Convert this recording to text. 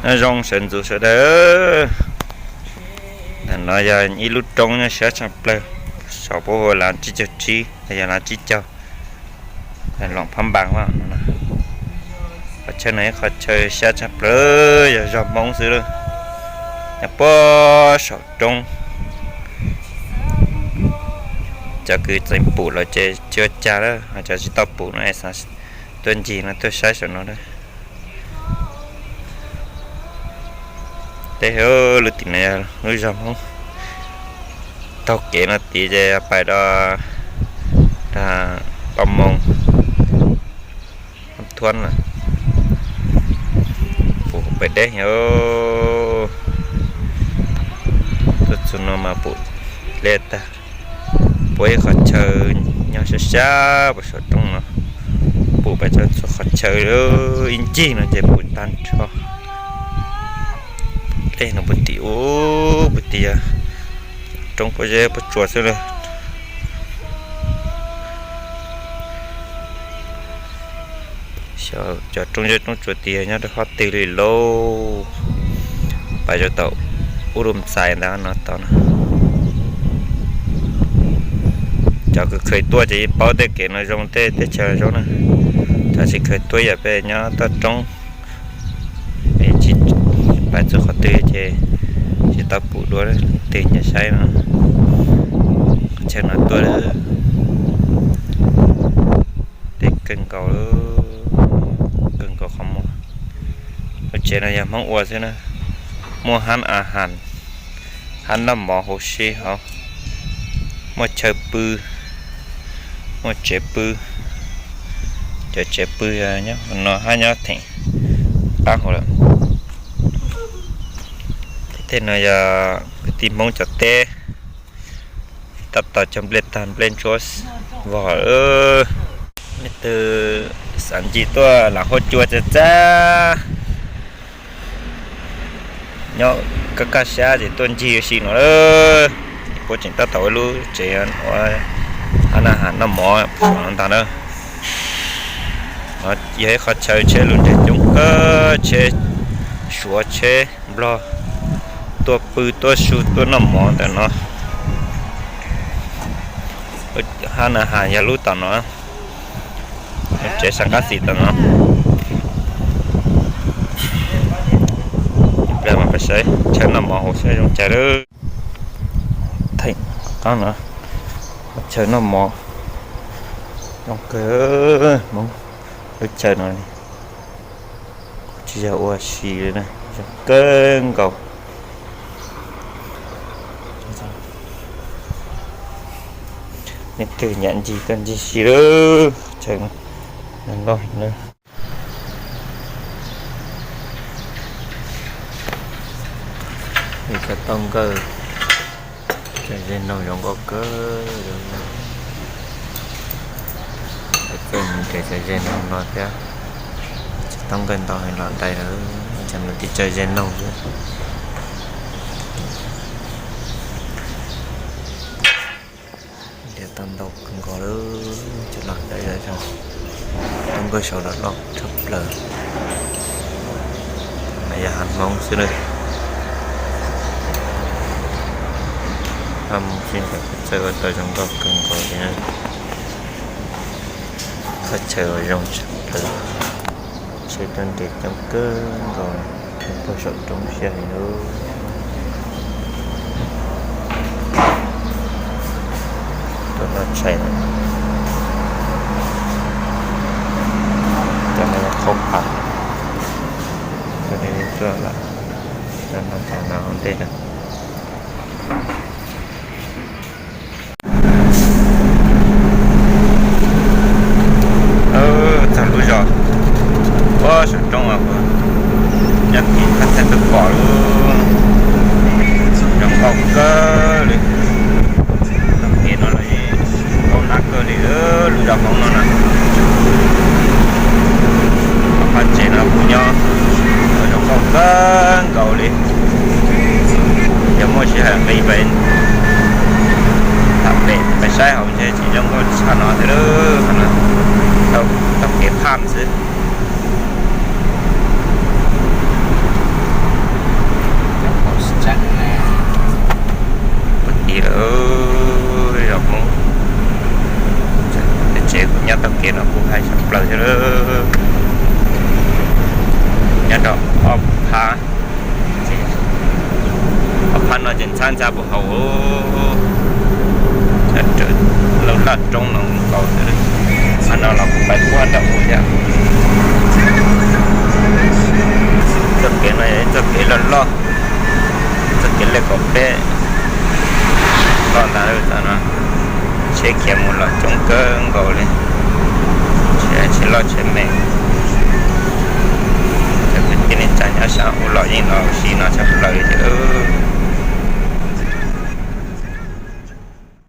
Nyob zoo sawv ntxov sawv daws. Ntawm no yog ib lub roob nyob siab tshaj plaws, saum puab hu ua Lav Tsib Caug Tsib los yog Lav Tsib Caug, Loos Phab Npas no. Qhov chaw no ib qhov chaw siab tshaj plaws, yog zog Hmoob xwb lawm. Nyob puag saum roob. Cov kws tseem pum los ces tsis ua cas lawm, ho cov tsis tau pum no es xav tuaj ncig no tuaj saib saum no na. Tej lub tim no yog lub zog Hmoob. Taug kev no tid ces pais rau Paj Moos Thuab lawm. Pum pem deb, tuaj txug no mas pum dlej tag. Puab ib qhov chaw nyob sab sab puag saum roob no, pum pes tsawg txhua qhov chaw, ib ncig no ces pum tag nrho. Dlej no puag tim ub puag tim roob pob zeb pob tsuas xwb lawm. Xyov cov roob zeb roob tsuas tias nyob rau qhov twg li lauj. Pais rau tom ub lub ntxais ntawd no tod no. Cov kws kheev tuaj ces yeej paub tej kev no zoo, tej teb chaws zoo na. Cov tsis kheev tuaj yam peb nyob toj roob, pais txug qhov twg ces tsis tau pum dua, leej twg nyiam saib no, qhov chaw no tuaj deb kawg nkaus, kawg nkaus qhov muag. Lub tsev no yog Hmoob ua xwb na, muaj hab a has, hab noj mov huv si hauv, muaj chaw pw, muaj tsev pw. Cov tsev pw nyob no hab nyob theem qab hauv lawm. Tej no yog kwv tij Hmoob cov teb, tab tom cog nplej tag nplej ntsuab vog. Leej twg xav ncig tuaj lam huab cua txag txag, nyob kaj kaj sab ces tuaj ncig ua si no lawm. Puab tseem tab tom ua lub tsev ua hab na has noj mov no ntag na. Yog ib qhov chaw tsheb lug nres coob kawg, tsheb Suav tsheb Nplog tuaj pw tuaj su tuaj noj mov ntawm no. Hab na has yog lub tom no, tsev sab qab xis tom no. Peb mam pais saib chaw noj mov hauv saib zoo cas lawm. Theem qab no, chaw noj mov zoo kawg, Hmoob lub chaw no tsis yog ua si li na, zoo kawg nkaus. Leej twg nyiam ncig tuaj ncig si lawm, chaw zoo nkauj heev lawm. Ib co tauj nkawj, tsaws zej noog zoo nkauj kawg. Txawj mus nres tsaws zej noog no thiab. Tsis tau nkawj ntau heev los dai lawm, ib co no tib tsaws zej noog xwb. Nres tau ntau kawg nkaus lawm, cov los dai lawm, tauj nkawj saud los loj tshaj plaws. Mas yog hav Hmoob xwb lawm. Hav Hmoob xwb ntawm txawj ua tau zoo nkauj kawg nkaus li na. Qhov chaw uas zoo tshaj plaws, tsheb tuaj nres coob kawg nkaus, tuaj saum roob siab heev lawm. Tuaj noj tshais, tuaj noj qhauv phav, tuaj noj tshais no ua ntej na. Txog lub zos puag saum roob, nyob tim thaj thaij twb pom lub zoo nkauj kawg li. Tau kev no los zoo nkauj nab kawg li, lub zos Hmoob no na. Qhov tsev no kuv nyob zoo nkauj kawg nkaus li. Yog muaj sij hawm nqis pem tham pem pais saib hauv ntshe tsis zoo nkauj tshaj no thiab. Tau kev phaj xwb. Hauv laj roob no nkaus, qhov no los kuv pais puag nram ub thiab. Txoj kev no yog ib txoj kev loj loj, txoj kev lej kaum peb loj ntag no. Tsheb khiav mus los coob kawg nkaus li, tsheb loj tsheb me. Cov kwv tij neej tsa nyob sab ub los yeej los ua si no tshaj plaws li thiab.